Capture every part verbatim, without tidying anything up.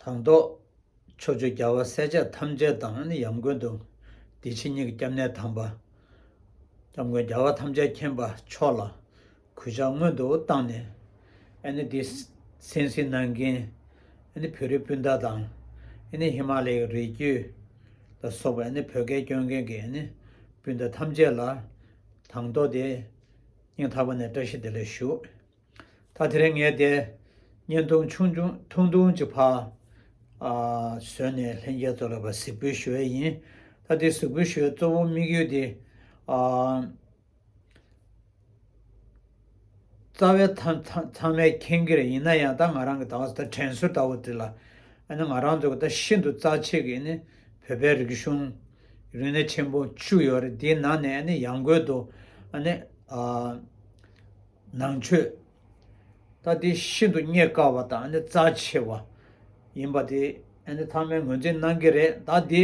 དང་ཐོག་ཕྱོགས་བཅུའི་རྒྱལ་བ་སྲས་བཅས་ཐམས་ཅད་དང་ནི་ཡང་སྒོས་དུ་བདེ་ཆེན་གཉིས་ཀྱི་སྐྱབས་གནས་དམ་པ། སྐྱབས་མགོན་རྒྱལ་བ་ཐམས་ཅད་མཁྱེན་པ་མཆོག་ལ་གུས་ཕྱག་སྔོན་དུ་བཏང་ནས། ཨ་ནི་འདི་གསན་གཟིགས་གནང་མཁན་ཨ་ནི་བོད་རིགས་སྤུན་ཟླ་དང་། ཨ་ནི་ཧི་མ་ལ་ཡའི་རི་རྒྱུད་ལ་སོགས་པ་ཨ་ནི་བོད་སྐད་སྐྱོན་མཁན་གྱི་ཨ་ནི་སྤུན་ཟླ་ཐམས་ཅད་ལ་དང་ཐོག་དེ་སྙིང་ཐག་པ་ནས་བཀྲ་ཤིས་བདེ་ལེགས་ཞུ། ད་དེ་རིང་ངས་དེ་བརྙན་ཐུང་ཆུང་ཆུང་ཐུང་ཐུང་ཅིག་ཕར་ཨ་བཟོས་ནས་ལྷན་རྒྱས་ཚོ་ལ་ཕར་གཟིགས་འབུལ་ཞུ་ཡས་ཡིན། ད་དེ་གཟིགས་འབུལ་ཞུ་ཡས་གཙོ་བོ་དམིགས་ཡུལ་དེ་ཨ་རྩ་བའི་ཐ་ཐ་ཚང་མས་མཁྱེན་གྱི་རེད། ཡིན་ན་ཡང་ད་ང་རང་གི་ད་ད་དྲན་གསོ་ལྟ་བུ་དེ་ལ་ཨ་ནི་ང་རང་ཚོ་གི་ད་ཤིན་ཏུ་རྩ་ཆེ་གི་ཨ་ནི་བོད་པའི་རིག་གཞུང་རིག་གནས་ཆེན་པོ་བཅུ་ཡོད་རེད། དེའི་ནང་ནས་ཨ་ནི་ཡང་སྒོས་དུ་ཨ་ནི་ཨ་ནང་ཆོས། ད་འདི་ཤིན་ཏུ་རྙེད་དཀའ་བ་དང་ནི་རྩ་ཆེ་བ་ཡིན་པ་དེ་ཨ་ནི་ཚང་མས་ངོས་འཛིན་གནང་གི་རེད། ད་འདི་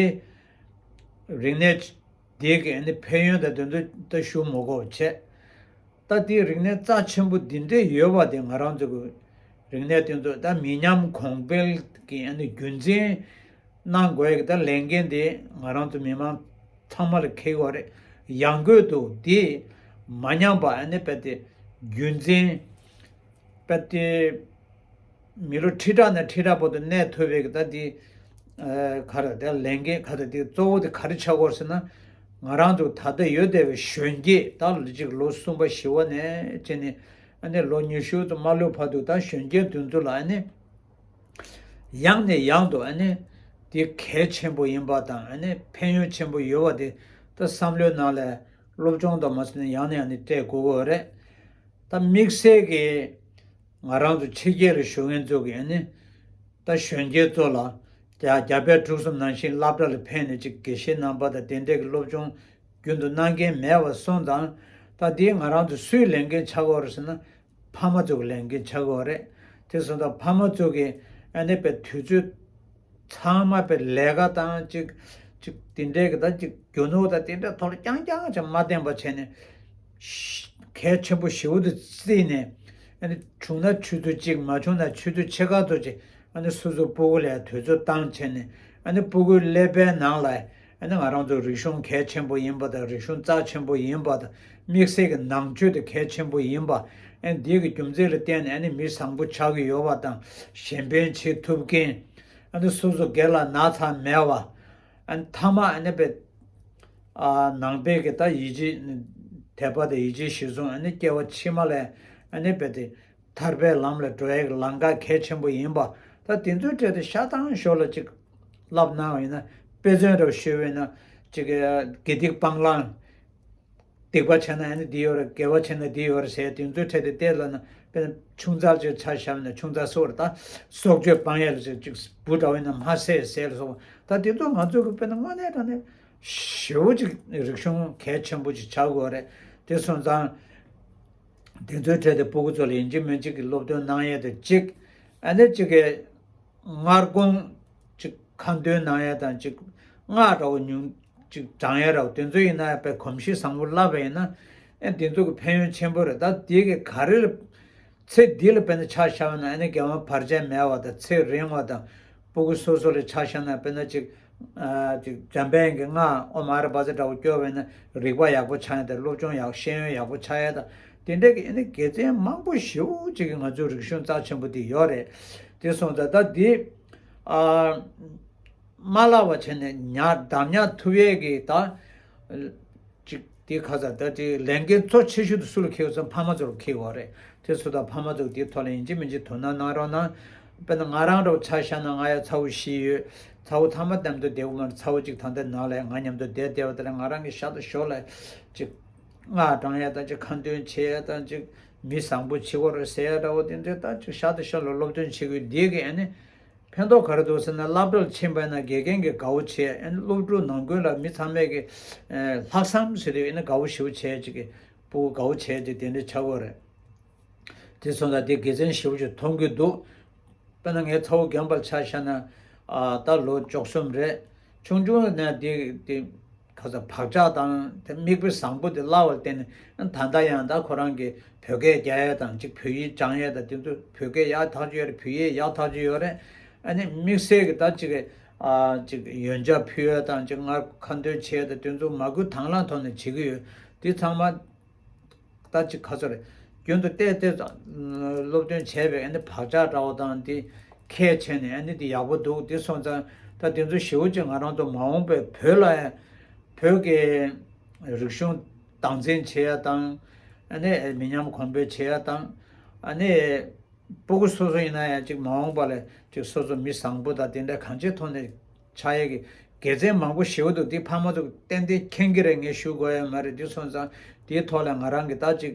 རིག་གནས་འདི་གི་ཨ་ནི་ཕན་ཡོན་དང་དོན་དུ་ད་ཞུ་མི་དགོས་བྱས། ད་འདི་རིག་གནས་རྩ་ཆེན་པོ་འདི་འདྲས་ཡོད་པ་དེ་ང་རང་ཚོ་གི་རིག་གནས་དེ་ཚོ་ད་མི་ཉམས་གོང་འཕེལ་གྱི་ཨ་ནི་རྒྱུན་འཛིན་གནང་དགོས་ཀྱི་ད་ལས་འགན་དེ་ང་རང་ཚོ་མི་མང་ཚང་མ་ལ་འཁེལ་གྱི་ཡོད་རེད། ཡང་སྒོས་དུ་དེ་མ་ཉམས་པ་ཨ་ནི་དཔེ་དེ་རྒྱུན་འཛིན་དཔེ་དེ་མི་ལོ་ཁྲི་ཕྲག་ནས་ཁྲི་ཕྲག་བར་དུ་གནས་ཐུབ་པའི་གི་ད་དེ་ག་རེ་དེ་ལས་འགན་ག་རེ་དེ་གཙོ་བོ་དེ་ག་རེ་ཆགས་ཀྱི་ཡོད་ཟེར་ན། ང་རང་ཚོ་ད་ལྟ་ཡོད་བསྡད་པའི་གཞོན་སྐྱེས་ད་ལོ་གཅིག་ལོ་གསུམ་པ་བཞི་པ་ནས་བྱས་ནས་ཨ་ནི་ལོ་ཉི་ཤུ་ཙམ་མ་ལོན་བར་དུ་ད་གཞོན་སྐྱེས་དེ་ཚོ་ལ་ཨ་ནི། ཡང་ནས་ཡང་དུ་ཨ་ནི་དེ་གལ་ཆེན་པོ་ཡིན་པ་དང་ཨ་ནི་ཕན་ཡོན་ཆེན་པོ་ཡོད་པ་དེ་ད་བསམ་བློའི་ནང་ལ་སློབ་སྦྱོང་དང་མ་ཟད་ནས་ཡང་ནས་ཡང་ནས་སྤྲད་དགོས་ཀྱི་ཡོད་རེད། ད་དམིགས་བསལ་གྱི་ང་རང་ཚོ་ཕྱི་རྒྱལ་ལ་བཞུགས་མཁན་ཚོ་གི་ཨ་ནི་ད་གཞོན་སྐྱེས་ཚོ་ལ་རྒྱ་རྒྱ་བལ་འབྲུག་གསུམ་ནང་བཞིན་སློབ་གྲྭ་ལ་ཕེབས་ནས་ཅིག་དགེ་བཤེས་རྣམ་པ་དང་དེ་འདྲས་ཀྱི་སློབ་སྦྱོང་རྒྱུན་དུ་གནང་མཁན་མེད་པ་སོང་ཙང་། ད་དེ་ང་རང་ཚོ་སུས་ལས་འགན་ཆགས་ཀྱི་ཡོད་རེད་ཟེར་ན། ཕ་མ་ཚོ་གི་ལས་འགན་ཆགས་ཀྱི་ཡོད་རེད། དེ་སོང་ཙང་ཕ་མ་ཚོ་གི་ཨ་ནི་དཔེ་དུས་ཚོད་ཚང་མ་དཔེ་ལས་ཀ་དང་ཅིག་ཅིག་དེ་འདྲའི་གི་ད་ཅིག་རྒྱུ་ནོར་དང་དེ་འདྲའི་ཐོག་ལ་རྐྱང་རྐྱང་ཅིག་མ་བརྟེན་པ་བྱས་ནས་གལ་ཆེན་པོ་ཞེ་པོ་དུ་བརྩིས་ནས། ཨ་ནི་བྱུང་ན་ཆུ་ཚོད་གཅིག་མ་བྱུང་ན་ཆུ་ཚོད་ཕྱེད་ཀ་ཙམ་ཅིག་ཨ་ནི་སོ་སོ་སྤུ་གུ་ལ་དུས་ཚོད་བཏང་བྱས་ནས་ཨ་ནི་སྤུ་གུའི་ཀླད་པའི་ནང་ལ། ཨ་ནི་ང་རང་ཚོ་རིག་གཞུང་གལ་ཆེན་པོ་ཡིན་པ་དང་། རིག་གཞུང་རྩ་ཆེན་པོ་ཡིན་པ་དང་། དམིགས་བསལ་གྱི་ནང་ཆོས་དེ་གལ་ཆེན་པོ་ཡིན་པ། ཨ་ནི་འདི་གི་རྒྱུ་མཚན་ལ་བརྟེན་ནས་ཨ་ནི་མི་བཟང་པོ་ཆགས་ཀྱི་ཡོད་པ་དང་། གཞན་ཕན་བྱེད་ཐུབ་མཁན། ཨ་ནི་སོ་སོ་སྒེར་ལ་ན་ཚ་མེད་པ། ཨ་ནི་མཐའ་མ་ཨ་ནི་དཔེ་ཨ་ནང་པའི་གི་ད་ཡིད་ཆེས་དད་པ་དང་ཡིད་ཆེས་གཞིར་བཟུང་ཨ་ནི་སྐྱེ་བ་ཕྱི་མ་ལ་ཨ་ནི་དཔེ་དེ། ཐར་པའི་ལམ་ལ་འགྲོ་ཡག་གི་ལམ་ཁ་གལ་ཆེན་པོ་ཡིན་པ། ད་དེ་ཚོའི་གྲས་དེ་ཤ་སྟག་ཞོར་ལ་ཅིག་བསླབ་གནང་བ་ཡིན་ན། དཔེ་མཚོན་རུ་ཞུས་པ་ཡིན་ན་ཅིག་དགེ་སྡིག་སྤང་བླང་། སྡིག་པ་བྱས་ན་ཨ་ནི་འདི་ཡོད་རེད། དགེ་བ་བྱས་ན་འདི་ཡོད་རེད་ཟེར། དེ་ཚོའི་གྲས་དེ་བལྟས་ལ་ན། དཔེར་ན་ཆུང་ཙག་ཅིག་ཆ་བཞག་ན་ཆུང་ཙག་སོགས་རེད། ད་སྲོག་གཅོད་སྤང་ཡག་ལ་ཅིག་ཅིག་བུ་འདྲ་བ་ཡིན་ན་མ་བསད་ཟེར་ལ་སོགས། ད་དེ་ཚོ་ང་ཚོ་གི་དཔེར་ན་དངོས་གནས་དྲང་གནས་ཞེ་པོ་ཅིག་རིག་གཞུང་གལ་ཆེན་པོ་ཅིག་ཆགས་དགོས་རེད། དེ་སོང་ཙང་། དེ་ཚོའི་གྲས་དེ་སྤུ་གུ་ཚོ་ལ་ཡིན་གཅིག་མིན་གཅིག་གི་སློབ་སྟོན་གནང་ཡས་དེ་གཅིག་ཨ་ནི་གཅིག་གི་སྔ་དགོང་གཅིག་ཁ་འདོན་གནང་ཡས་དང་། གཅིག་སྔགས་འདྲ་བོ་ཉུང་གཅིག་བགྲང་ཡས་འདྲ་བོ། དེ་ཚོ་ཡིན་ན་ཡང་དཔེ་གོམས་གཤིས་བཟང་པོ་བསླབ་པ་ཡིན་ན། ཨ་དེ་ཚོ་གི་ཕན་ཡོན་ཆེན་པོ་རེད། ད་དེ་གི་ག་རེ་ལ་ཚེ་འདི་ལ་དཔེར་ན་ཆ་བཞག་པ་ན། ཨ་ནི་རྒྱལ་བ་བར་ཆད་མེད་པ་དང་། ཚེ་རིང་བ་དང་། སྤུ་གུ་སོ་སོ་ལ་ཆ་བཞག་ན་དཔེར་ན་ཅིག་ཨ་ཅིག་འཇམ་དཔལ་གྱི་སྔགས་ཨོཾ་ཨ་ར་པ་ཙ་འདྲ་བོ་སྐྱོར་བས་ན་རིག་པ་ཡག་པོ་ཆགས་ཡ་དང་། སློབ་སྦྱོང་ཡག་ཤེས་ཡོན་ཡག་པོ་ཆགས་ཡ་དང་། དེ་འདྲའི་གི་ཨ་ནི་དགེ་མཚན་མང་པོ་ཞེ་པོ་ཅིག་གི་ང་ཚོའི་རིག་གཞུང་རྩ་ཆེན་པོ་འདི་ཡོད་རེད། དེ་སོང་ཙང་ད་འདི་ཨ་མ་བརླག་པ་བྱས་ནས་ཉར་དམ་ཉར་ཐུབ་ཡས་ཀྱི་ད། ཅིག་དེ་ཁ་ཚ་ད་དེ་ལས་འགན་གཙོ་ཆེ་ཤོས་དེ་སུ་ལ་འཁེལ་ཡོད་ཟེར་ན་ཕ་མ་ཚོ་ལ་འཁེལ་ཡོད་རེད། དེ་ཚོ་དང་ཕ་མ་ཚོ་དེའི་ཐོག་ལ་ཡིན་གཅིག་མིན་གཅིག་དོ་སྣང་གནང་རོགས་གནང་། དཔེར་ན་ང་རང་འདྲ་བོ་ཆ་བཞག་ན། ང་ཡང་ཚ་བོ་བཞི་ཡོད། ཚ་བོ་ཐ་མ་མཉམ་དུ་བསྡད་དགོས་མ་རེད། ཚ་བོ་གཅིག་ད་ལྟ་ནང་ལ་ང་མཉམ་དུ་བསྡད་བསྡད་པ་དེ་ལ་ང་རང་གི་ཤག་ཏུ་ཞོར་ལ་ཅིག་སྔགས་བགྲང་ཡ་དང་། ཅིག་ཁ་འདོན་བྱེད་ཡ་དང་། ཅིག་མི་བཟང་པོ་བྱེད་དགོས་རེད་ཟེར་ཡ་འདྲ་བོ་དེ་འདྲ། ད་ཅིག་ཤག་ཏུ་ཞོར་ལ་སློབ་སྟོན་བྱེད་དགོས། འདི་གི་ཨ་ནི་ཕན་ཐོགས་ག་རེ་འདུག་ཟེར་ན། སློབ་གྲྭར་ཕྱིན་པ་ན་དགེ་རྒན་གྱིས་དགའ་བོ་བྱས། ཨ་ནི་སློབ་ཕྲུག་ནང་ཁུལ་ལ་མི་ཚང་མས་ཀྱི་ལྷག་བསམ་ཟེར་དུས་ཨ་ནི་དགའ་བོ་ཞེ་པོ་བྱས། ཅིག་གི་སྤུ་གུ་དགའ་བོ་བྱས་ཏེ་དེ་འདྲ་ཆགས་ཀྱི་ཡོད་རེད། དེ་སོང་ཙང་དེ་དགེ་མཚན་ཞེ་པོ་ཅིག་མཐོང་གི་འདུག་དཔེར་ན་ངའི་ཚ་བོ་རྒན་པ་ལ་ཆ་བཞག་ན། ཨ་ད་ལོ་བཅུ་གསུམ་རེད། ཆུང་ཆུང་ནས་དེ་དེ་ག་ཚོད་བག་ཆགས་དང་དེ་མིག་དཔེ་བཟང་པོ་དེ་བསླབ་པར་བརྟེན་ནས། ད་ལྟ་ཡང་ད་ཁོ་རང་གིས་བོད་སྐད་རྒྱག་ཡས་དང་། ཅིག་བོད་ཡིག་སྦྱང་ཡས་དང་། དེ་ཚོ་བོད་སྐད་ཡག་ཐག་ཆོད་ཡོད་རེད། བོད་ཡིག་ཡག་ཐག་ཆོད་ཡོད་རེད། ཨ་ནི་དམིགས་བསལ་གྱི་ད་ཅིག་ཨ་ཅིག་ཡོན་ཆབ་ཕུལ་ཡ་དང་ཅིག་སྔར་ཁ་འདོན་བྱས་ཡ་དང་དེ་ཚོ་མ་བསྐུལ་དང་བླངས་ཐོག་ནས་བྱེད་ཀྱི་ཡོད། དེ་ཚང་མ་ད་ཅིག་ཁ་ཚོ་རེད། རྒྱུན་དུ་བལྟས་བལྟས་ཙང་སློབ་སྟོན་བྱས་པའི་ཨ་ནི་བག་ཆགས་འདྲ་བོ་དང་དེ་ཁས་འཆེ་ནས་ཨ་ནི་དེ་ཡག་པོ་འདུག་དེ་སོང་ཙང་ད་དེ་ཚོ་ཞེ་པོ་ཅིག་ང་རང་ཚོ་མ་འོངས་པའི་བོད་ལ་ཡང་བོད་ཀྱི་རིག་གཞུང་སྟངས་འཛིན་བྱེད་ཡ་དང་། ཨ་ནི་མི་ཉམས་གོང་འཕེལ་བྱེད་ཡ་དང་། ཨ་ནི་སྤུ་གུ་སོ་སོ་ཡིན་ན་ཡང་ཅིག་མ་འོངས་པ་ལ་ཅིག་སོ་སོ་མི་བཟང་པོ་དང་དེ་འདྲ་གང་ཅིའི་ཐོག་ནས་ཆགས་ཡས་ཀྱི་དགེ་མཚན་མང་པོ་ཞེ་པོ་འདུག་དེ་ཕ་མ་ཚོ་ཏན་ཏན་མཁྱེན་གྱི་རེད། ངས་ཞུ་དགོས་ཡ་མ་རེད། དེ་སོང་ཙང་དེའི་ཐོག་ལ་ང་རང་གི་ད་ཅིག་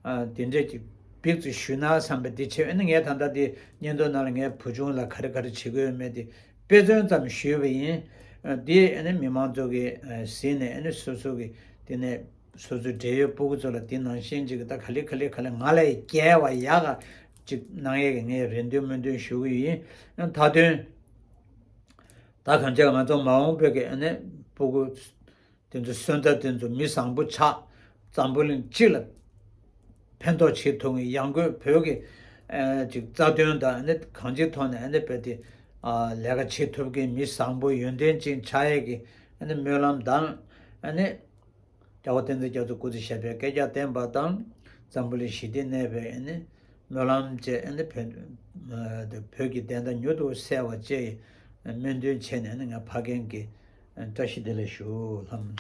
ཨ་དེ་འདྲས་ཅིག་འབིགས་ཙམ་ཞུས་ན་བསམ་པའི་དེ་བྱས། ཨ་ནི་ངས་ད་ལྟ་དེ་སྙན་ཐོ་ནང་ལ་ངའི་བུ་ཆུང་ལ་ག་རེ་ག་རེ་བྱེད་དགོས་ཡོད་མེད་དེ་དཔེ་མཚོན་ཙམ་ཞུས་པ་ཡིན། ཨ་དེ་ཨ་ནི་མི་མང་ཚོ་གིས་ཨ་གཟིགས་ནས་ཨ་ནི་སོ་སོ་གི་དེ་ནས། སོ་སོའི་འབྲེལ་ཡོད་སྤུ་གུ་ཚོ་ལ་དེ་ནང་བཞིན་ཅིག་ད་ག་ལེ་ག་ལེ་ག་ལེ་ང་ལས་རྒྱས་པ་ཡག་ག་ཅིག་གནང་ཡས་ཀྱི་ངས་རེ་འདུན་སྨོན་འདུན་ཞུ་གི་ཡིན། ཡང་མཐའ་དོན་ད་གང་ཅི་ང་ཚོ་མ་འོངས་པའི་གི་ཨ་ནི་སྤུ་གུ་དེ་ཚོ་སོན་རྩ་དེ་ཚོ་མི་བཟང་པོ་ཆགས། འཛམ་བུ་གླིང་སྤྱི་ལ་ཕན་ཐོགས་བྱེད་ཐུབ་མཁན། ཡང་སྒོས་བོད་ཀྱི་ཨ་ཅིག་རྩ་དོན་དང་ཨ་ནི་གང་ཅིའི་ཐོག་ནས་ཨ་ནི་རྦད་དེ་ཨ་ལས་ཀ་བྱེད་ཐུབ་མཁན་མི་བཟང་པོ་ཡོན་ཏན་ཅན་ཆགས་ཡས་ཀྱི་ཨ་ནི་སྨོན་ལམ་དང་ཨ་ནི། རྒྱལ་བ་བསྟན་འཛིན་རྒྱ་མཚོ་སྐུ་ཚེ་ཞབས་པད་བསྐལ་བརྒྱར་བརྟན་པ་དང་། འཛམ་བུ་གླིང་ཞི་བདེ་གནས་པའི་ཨ་ནི་སྨོན་ལམ་བཅས། ཨ་ནི་བོད་བོད་ཀྱི་བདེན་མཐའ་མྱུར་དུ་གསལ་བ་བཅས་ཀྱི་སྨོན་འདུན་བྱས་ནས། ཨ་ནི་ང་ཕ་རྒན་གྱི་བཀྲ་ཤིས་བདེ་ལེགས་ཞུ་ལྷམ།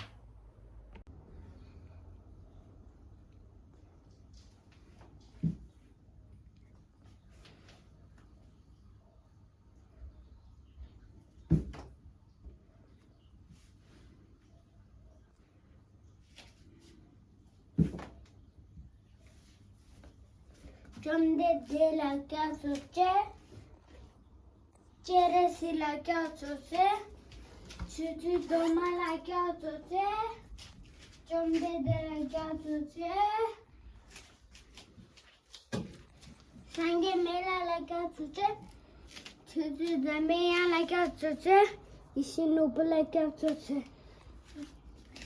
བཅོམ་ལྡན་འདས་ལ་སྐྱབས་སུ་མཆི། སྤྱན་རས་གཟིགས་ལ་སྐྱབས་སུ་མཆི། ཆོས་སྐྱོང་སྒྲོལ་མ་ལ་སྐྱབས་སུ་མཆི། བཅོམ་ལྡན་འདས་ལ་སྐྱབས་སུ་མཆི། སངས་རྒྱས་སྨན་བླ་ལ་སྐྱབས་སུ་མཆི། ཆོས་སྐྱོང་འཛམ་བུའི་དབྱངས་ལ་སྐྱབས་སུ་མཆི། ཡེ་ཤེས་ནོར་བུ་ལ་སྐྱབས་སུ་མཆི།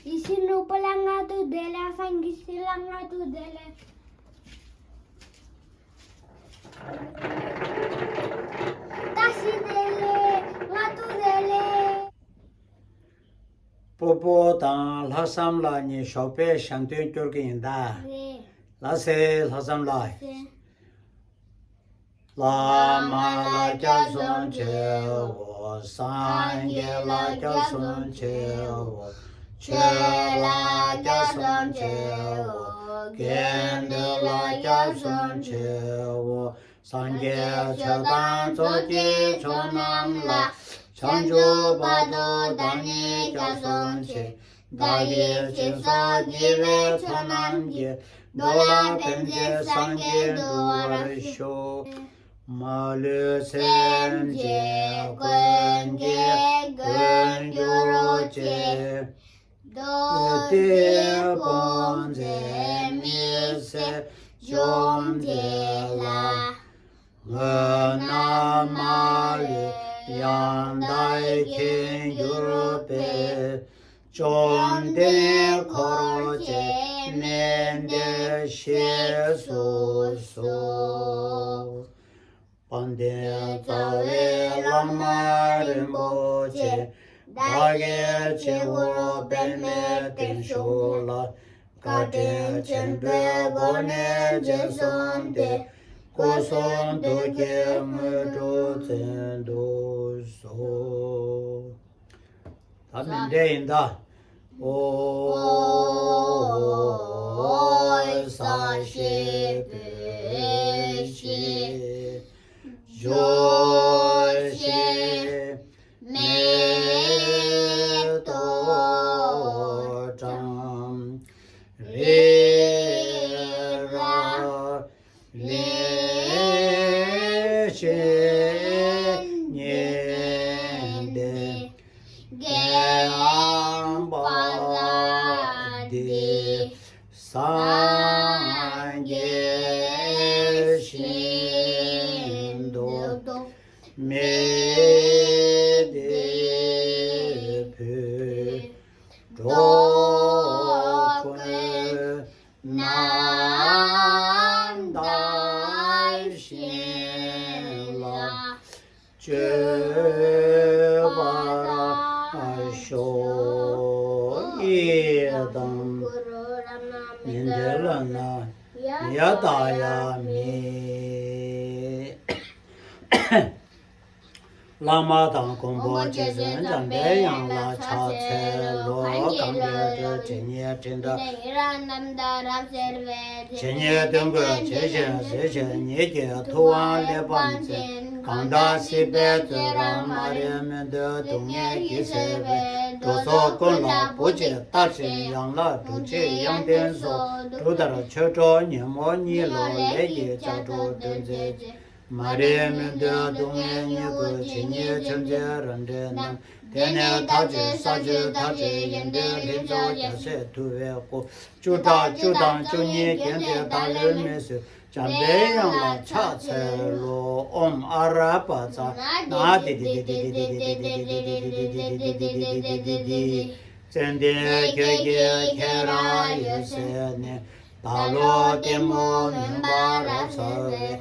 ཡེ་ཤེས་ནོར་བུ་ལ་སྔ་དྲོ་བདེ་ལེགས། སངས་རྒྱས་ཞིང་ལ་སྔ་དྲོ་བདེ་ལེགས། བཀྲ་ཤིས་བདེ་ལེགས། སྔ་དྲོ་བདེ་ལེགས། སྤོ་བོ་དང་ལྷག་བསམ་ལགས་གཉིས་ཞོགས་པའི་ཞལ་འདོན་སྐྱོར་གྱི་ཡིན་ད། རེད། ལགས་སེ་ལྷག་བསམ་ལགས། བླ་མ་ལ་སྐྱབས་སུ་མཆིའོ། སངས་རྒྱས་ལ་སྐྱབས་སུ་མཆིའོ། ཆོས་ལ་སྐྱབས་སུ་མཆིའོ། དགེ་འདུན་ལ་སྐྱབས་སུ་མཆིའོ། སངས་རྒྱས་ཆོས་དང་ཚོགས་ཀྱི་མཆོག་རྣམས་ལ། བྱང་ཆུབ་བར་དུ་བདག་ནི་སྐྱབས་སུ་མཆི། བདག་གིས་སྦྱིན་སོགས་བགྱིས་པའི་ཚོགས་རྣམས་ཀྱིས། འགྲོ་ལ་ཕན་ཕྱིར་སངས་རྒྱས་འགྲུབ་པར་ཤོག། མ་ལུས་སེམས་ཅན་ཀུན་གྱི་མགོན་གྱུར་ཅིག། རྡོ་རྗེ་དཔལ་མཛད་མི་ཟད་འཇོམས་མཛད་ལ། སྔོན་ན་མ་ལུས་ཡང་དག་མཁྱེན་གྱུར་པའི། བཅོམ་ལྡན་འཁོར་བཅས་སྨན་བདེ་གཤེགས་སུ་གསོལ། དཔལ་ལྡན་རྩ་བའི་བླ་མ་རིན་པོ་ཆེ། བདག་གི་སྤྱི་བོར་པདྨའི་སྟེང་བཞུགས་ལ། བཀའ་དྲིན་ཆེན་པོའི་སྒོ་ནས་རྗེས་བཟུང་སྟེ། སྐུ་གསུང་ཐུགས་ཀྱི་དངོས་གྲུབ་བརྩོན་དུ་གསོལ། ད་མཎྜལ་ཡིན་ད། ཨོ། ས་གཞི་སྤོས་ཤིང་ཞོ་ཤིང་མེ་ཏོག་བཀྲམ། རི་རབ་ལེགས་བཤད་སྙན་ལྡན། དགེ་བ་པ་ལ་འདི་སངས་རྒྱས་ཞིང་དུ། མི་བདེ་བུ་འགྲོ་ཀུན་རྣམ་དག་ཞིང་ལ། ན་ཡ་ད་ཡ་མི། བླ་མ་དང་མགོན་པོ་རྗེ་བཙུན་འཇམ་པའི་དབྱངས་ལ་ཕྱག་འཚལ་ལོ། གང་གི་རྒྱུད་ཇི་སྙེད་དྲི་འདྲ། ཇི་སྙེད་དོན་ཀུན་ཇི་བཞིན་གཟིགས་ཤིང་ཉིད་ཀྱི་ཐུབ་དབང་གླེགས་བམ་ཅན། གང་དག་སྲིད་པའི་བཙོན་རར་མ་རིག་མུན་པའི་སྡུག་བསྔལ་གྱིས་གཟིར་བའི་འགྲོ་ཚོགས་ཀུན་ལ་བུ་གཅིག་ལྟར་བཞིན་ཡང་ལ་འགྲོ་བྱེད་ཡོན་ཏན་སོགས་གྲུབ་མཐར་ཆོས་གྲོགས་ཉིན་མོ་གཉིད་ལོག་ལས་ཀྱི་ལྕགས་སྒྲོག་སྒྲོན་མཛད་ཅིང་། མ་རིག་མུན་པའི་སྡུག་བསྔལ་གཉིད་ཁུག་ཇི་སྙེད་ཆོམས་ཅིང་རབ་འབྲས་རྣམས། དེ་ནས་མཐར་ཕྱིན་ས་བཅུའི་མཐར་ཕྱིན་ཡོན་ཏན་ལྷུན་རྫོགས་རྒྱལ་སྲས་ཐུབ་པའི་སྐུ། བཅུ་ཕྲག་བཅུ་དང་བཅུ་གཉིས་བརྒྱན་ཏེ་བདག་བློའི་མིག་གཟུགས་འཇམ་པའི་དབྱངས་ལ་ཕྱག་འཚལ་ལོ། ཨོཾ་ཨ་ར་པ་ཙ་ན་དྷཱིཿདྷཱིཿདྷཱིཿདྷཱིཿདྷཱིཿདྷཱིཿདྷཱིཿདྷཱིཿདྷཱིཿདྷཱིཿདྷཱིཿདྷཱིཿདྷཱིཿདྷཱིཿ་ཙན་དན་ཁྱོད་ཀྱི་ཁྱེད་རང་ཡོད་ཚད་ནས། བདག་བློ་གཏི་མུག་མུན་པ་རབ་སེལ་བའི།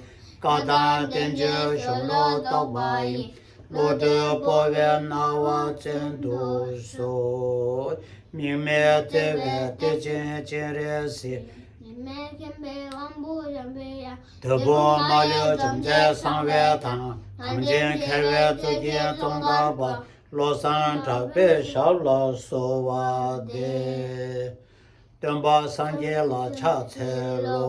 བཀའ་དང་བསྟན་བཅོས་གཞུང་ལུགས་རྟོགས་པ་ཡི། བློ་གྲོས་སྤོབས་པའི་སྣང་བ་བཙན་དུ་གསོལ། དམིགས་མེད་བརྩེ་བའི་གཏེར་ཆེན་སྤྱན་རས་གཟིགས། ཉི་མའི་མཁྱེན་པའི་དབང་པོ་འཇམ་པའི་དབྱངས། བདུད་དཔུང་མ་ལུས་འཇོམས་མཛད་གསང་བའི་དང་། གངས་ཅན་མཁས་པའི་གཙུག་རྒྱན་ཙོང་ཁ་པ། བློ་བཟང་གྲགས་པའི་ཞབས་ལ་གསོལ་བ་འདེབས། སྟོན་པ་སངས་རྒྱས་ལ་ཕྱག་འཚལ་ལོ།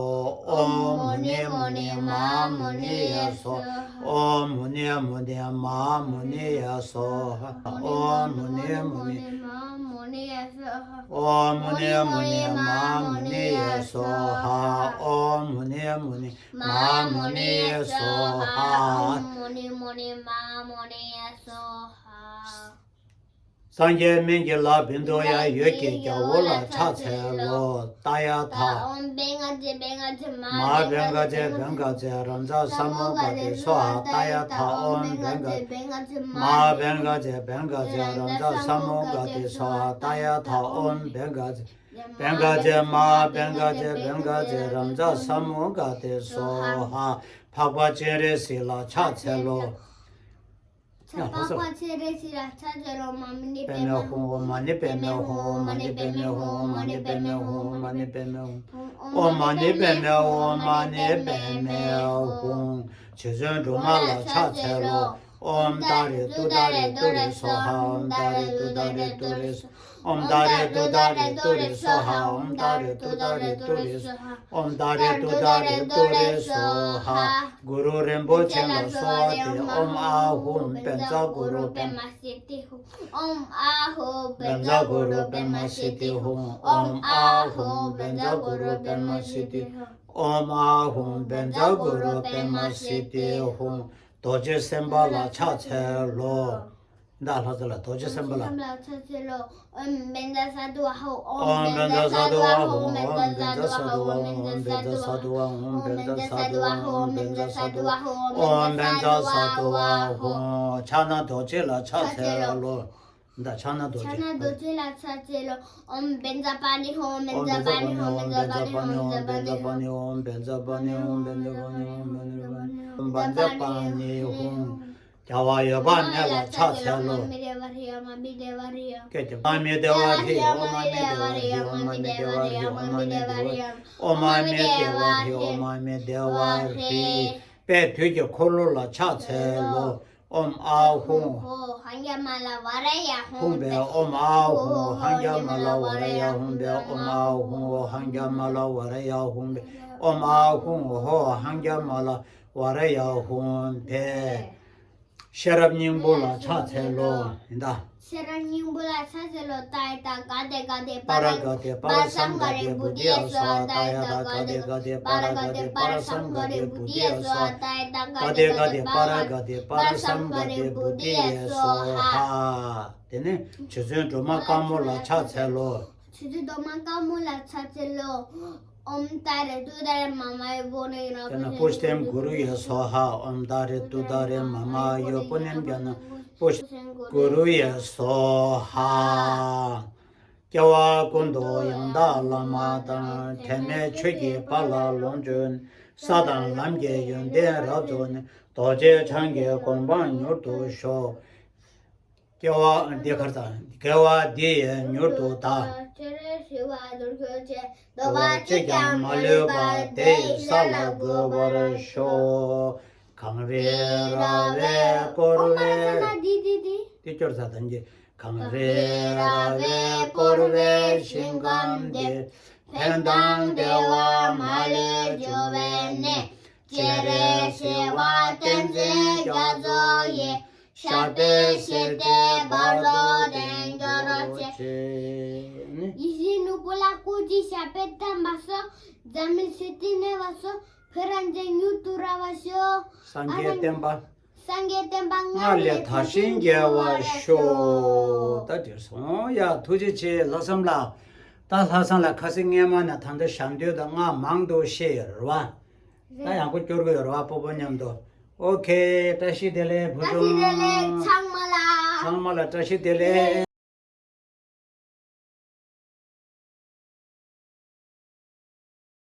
ཨོཾ་མུ་ནི་མུ་ནི་མ་ཧཱ་མུ་ནི་ཡེ་སྭཱ་ཧཱ། ཨོཾ་མུ་ནི་མུ་ནི་མ་ཧཱ་མུ་ནི་ཡེ་སྭཱ་ཧཱ། ཨོཾ་མུ་ནི་མུ་ནི་མ་ཧཱ་མུ་ནི་ཡེ་སྭཱ་ཧཱ། ཨོཾ་མུ་ནི་མུ་ནི་མ་ཧཱ་མུ་ནི་ཡེ་སྭཱ་ཧཱ། ཨོཾ་མུ་ནི་མུ་ནི་མ་ཧཱ་མུ་ནི་ཡེ་སྭཱ་ཧཱ། ཨོཾ་མུ་ནི་མུ་ནི་མ་ཧཱ་མུ་ནི་ཡེ་སྭཱ་ཧཱ། སངས་རྒྱས་སྨན་གྱི་བླ་བིན་དུ་ཡ་འོད་ཀྱི་རྒྱལ་པོ་ལ་ཕྱག་འཚལ་ལོ། ཏདྱ་ཐཱ། ཨོཾ་བེང་ག་ཙེ་བེང་ག་ཙེ་མ་ཧཱ་བེང་ག་ཙེ་བེང་ག་ཙེ་རཱ་ཛ་ས་མུདྒ་ཏེ་སྭཱ་ཧཱ། ཏདྱ་ཐཱ། ཨོཾ་བེང་ག་ཙེ་བེང་ག་ཙེ་མ་ཧཱ་བེང་ག་ཙེ་བེང་ག་ཙེ་རཱ་ཛ་ས་མུདྒ་ཏེ་སྭཱ་ཧཱ། ཏདྱ་ཐཱ། ཨོཾ་བེང་ག་ཙེ་བེང་ག་ཙེ་མ་ཧཱ་བེང་ག་ཙེ་བེང་ག་ཙེ་རཱ་ཛ་ས་མུདྒ་ཏེ་སྭཱ་ཧཱ། འཕགས་པ་སྤྱན་རས་གཟིགས་ལ་ཕྱག་འཚལ་ལོ། འཕགས་པ་སྤྱན་རས་གཟིགས་ལ་ཕྱག་འཚལ་ལོ། ཨོཾ་མ་ཎི་པདྨེ་ཧཱུྃ། ཨོཾ་མ་ཎི་པདྨེ་ཧཱུྃ། ཨོཾ་མ་ཎི་པདྨེ་ཧཱུྃ། ཨོཾ་མ་ཎི་པདྨེ་ཧཱུྃ། ཨོཾ་མ་ཎི་པདྨེ་ཧཱུྃ། ཨོཾ་མ་ཎི་པདྨེ་ཧཱུྃ། ཨོཾ་མ་ཎི་པདྨེ་ཧཱུྃ། རྗེ་བཙུན་སྒྲོལ་མ་ལ་ཕྱག་འཚལ་ལོ། ཨོཾ་ཏཱ་རེ་ཏུཏྟཱ་རེ་ཏུ་རེ་སྭཱ་ཧཱ། ཨོཾ་ཏཱ་རེ་ཏུཏྟཱ་རེ་ཏུ་རེ་སྭཱ་ཧཱ། ཨོཾ་ཏཱ་རེ་ཏུཏྟཱ་རེ་ཏུ་རེ་སྭཱ་ཧཱ། ཨོཾ་ཏཱ་རེ་ཏུཏྟཱ་རེ་ཏུ་རེ་སྭཱ་ཧཱ། ཨོཾ་ཏཱ་རེ་ཏུཏྟཱ་རེ་ཏུ་རེ་སྭཱ་ཧཱ། གུ་རུ་རིན་པོ་ཆེ་ལ་གསོལ་བ་འདེབས། ཨོཾ་ཨཱཿཧཱུྃ་བཛྲ་གུ་རུ་པདྨ་སིདྡྷི་ཧཱུྃ། ཨོཾ་ཨཱཿཧཱུྃ་བཛྲ་གུ་རུ་པདྨ་སིདྡྷི་ཧཱུྃ། ཨོཾ་ཨཱཿཧཱུྃ་བཛྲ་གུ་རུ་པདྨ་སིདྡྷི་ཧཱུྃ། ཨོཾ་ཨཱཿཧཱུྃ་བཛྲ་གུ་རུ་པདྨ་སིདྡྷི་ཧཱུྃ། རྡོ་རྗེ་སེམས་དཔའ་ལ་ཕྱག་འཚལ་ལོ། ད་ལྷ་ས་ལ་རྡོ་རྗེ་སེམས་དཔའ་ལ། ཨོཾ་བཛྲ་སཏྭ་ཧཱུྃ། ཨོཾ་བཛྲ་སཏྭ་ཧཱུྃ། ཨོཾ་བཛྲ་སཏྭ་ཧཱུྃ། ཨོཾ་བཛྲ་སཏྭ་ཧཱུྃ། ཨོཾ་བཛྲ་སཏྭ་ཧཱུྃ། ཨོཾ་བཛྲ་སཏྭ་ཧཱུྃ། ཨོཾ་བཛྲ་སཏྭ་ཧཱུྃ། ཨོཾ་བཛྲ་སཏྭ་ཧཱུྃ། ཨོཾ་བཛྲ་སཏྭ་ཧཱུྃ། ཨོཾ་བཛྲ་སཏྭ་ཧཱུྃ། ཕྱག་ན་རྡོ་རྗེ་ལ་ཕྱག་འཚལ་ལོ། ད་ཕྱག་ན་རྡོ་རྗེ། ཕྱག་ན་རྡོ་རྗེ་ལ་ཕྱག་འཚལ་ལོ། ཨོཾ་བཛྲ་པཱ་ཎི་ཧཱུྃ། ཨོཾ་བཛྲ་པཱ་ཎི་ཧཱུྃ། ཨོཾ་བཛྲ་པཱ་ཎི་ཧཱུྃ། ཨོཾ་བཛྲ་པཱ་ཎི་ཧཱུྃ། ཨོཾ་བཛྲ་པཱ་ཎི་ཧཱུྃ། ཨོཾ་བཛྲ་པཱ་ཎི་ཧཱུྃ། རྒྱལ་བ་འོད་དཔག་མེད་ལ་ཕྱག་འཚལ་ལོ། ཀྱེ་ཀྱེ། ཨོཾ་མ་ཎི་དེ་ཝ་ཧྲཱིཿ། ཨོཾ་མ་ཎི་དེ་ཝ་ཧྲཱིཿ། ཨོཾ་མ་ཎི་དེ་ཝ་ཧྲཱིཿ། ཨོཾ་མ་ཎི་དེ་ཝ་ཧྲཱིཿ། ཨོཾ་མ་ཎི་དེ་ཝ་ཧྲཱིཿ། ཨོཾ་མ་ཎི་དེ་ཝ་ཧྲཱིཿ། དཔལ་དུས་ཀྱི་འཁོར་ལོ་ལ་ཕྱག་འཚལ་ལོ། ཨོཾ་ཨཱཿཧཱུྃ། ཧཱུྃ་ཧཱུྃ་ཧཱུྃ་པས། ཨོཾ་ཨཱཿཧཱུྃ་ཧཱུྃ་ཧཱུྃ་ཧཱུྃ་པས། ཨོཾ་ཨཱཿཧཱུྃ་ཧཱུྃ་ཧཱུྃ་པས། ཨོཾ་ཨཱཿཧཱུྃ་ཧཱུྃ་ཧཱུྃ་ཧཱུྃ་པས། ཤེས་རབ་སྙིང་པོ་ལ་ཕྱག་འཚལ་ལོ། ཡིན་ད། ཤེས་རབ་སྙིང་པོ་ལ་ཕྱག་འཚལ་ལོ། ཏདྱ་ཐཱ་ག་ཏེ་ག་ཏེ་པཱ་ར་ག་ཏེ་པཱ་ར་སཾ་ག་རེ་བོ་དྷི་ཡ་སྭཱ་ཧཱ། ཏདྱ་ཐཱ་ག་ཏེ་ག་ཏེ་པཱ་ར་ག་ཏེ་པཱ་ར་སཾ་ག་རེ་བོ་དྷི་ཡ་སྭཱ་ཧཱ། ཏདྱ་ཐཱ་ག་ཏེ་ག་ཏེ་པཱ་ར་ག་ཏེ་པཱ་ར་སཾ་ག་རེ་བོ་དྷི་ཡ་སྭཱ་ཧཱ། དེ་ནས་རྗེ་བཙུན་སྒྲོལ་མ་དཀར་མོ་ལ་ཕྱག་འཚལ་ལོ། རྗེ་བཙུན་སྒྲོལ་མ་དཀར་མོ་ལ་ཕྱག་འཚལ་ལོ། ཨོཾ་ཏཱ་རེ་ཏུཏྟཱ་རེ་མ་མ་ཡེ་པུ་ནེ་ཡ་ན། པུཥྤེ་གུ་རུ་ཡེ་སྭཱ་ཧཱ། ཨོཾ་ཏཱ་རེ་ཏུཏྟཱ་རེ་མ་མ་ཡེ་པུ་ནེ་ཡ་ན་པུཥྤེ་གུ་རུ་ཡེ་སྭཱ་ཧཱ། སྐྱེ་བ་ཀུན་ཏུ་ཡང་དག་བླ་མ་དང་། དྲན་མེད་ཆོས་ཀྱི་དཔལ་ལ་ལོངས་སྤྱོད་ནས། ས་དང་ལམ་གྱི་ཡོན་ཏན་རབ་རྫོགས་ནས། རྡོ་རྗེ་འཆང་གི་གོ་འཕང་མྱུར་དུ་ཤོག། སྐྱེ་བ་འདི་གར་དང་དགེ་བ་འདི་ཡིས་མྱུར་དུ་བདག་སྤྱོད་པ་ཅིས་ཀྱང་མ་ལུས་པ། དེ་ཡི་ས་ལ་འགོད་པར་ཤོག་གངས་རི་ར་བས་བསྐོར་བའི། འདི་སྐྱོར་ས་དང་གི་གངས་རི་ར་བས་བསྐོར་བའི་ཞིང་ཁམས་འདིར། ཕན་དང་བདེ་བ་མ་ལུས་འབྱུང་བའི་གནས། སྤྱན་རས་གཟིགས་དབང་བསྟན་འཛིན་རྒྱ་མཚོ་ཡི། ཞབས་པད་སྲིད་མཐའི་བར་དུ་བརྟན་གྱུར་ཅིག་ཡིད་བཞིན་ནོར་བུ་ལ་སྐུ་གཅིག་ཞབས་པད་བརྟན་པ་སོགས། འཛམ་གླིང་སྲིད་མཐའི་གནས་པ་སོགས། བོད་རང་བཙན་མྱུར་དུ་རག་པར་ཤོག་སངས་རྒྱས་བསྟན་པ། སངས་རྒྱས་བསྟན་པ་སྔར་ལས་དར་ཞིང་རྒྱས་པར་ཤོག་ད་འདིར་སོང་ཡ། ཐུགས་རྗེ་ཆེ། ལྷག་བསམ་ལགས། ད་ལྷག་བསམ་ལགས་ཁ་སང་སྔས་མ་ནས་ད་ལྟ་ཞབས་འདེགས་དང་ང་མང་དུ་བཤད་ཡོད་རེད་བ། ད་ཡང་སྒོ་སྐྱོར་གི་ཡོད་རེད་བ། སྤོ་བོ་མཉམ་དུ། ཨོ་ཁེ། བཀྲ་ཤིས་བདེ་ལེགས་བུ་ཆུང་། ཚང་མ་ལ། ཚང་མ་ལ་བཀྲ་ཤིས་བདེ་ལེགས།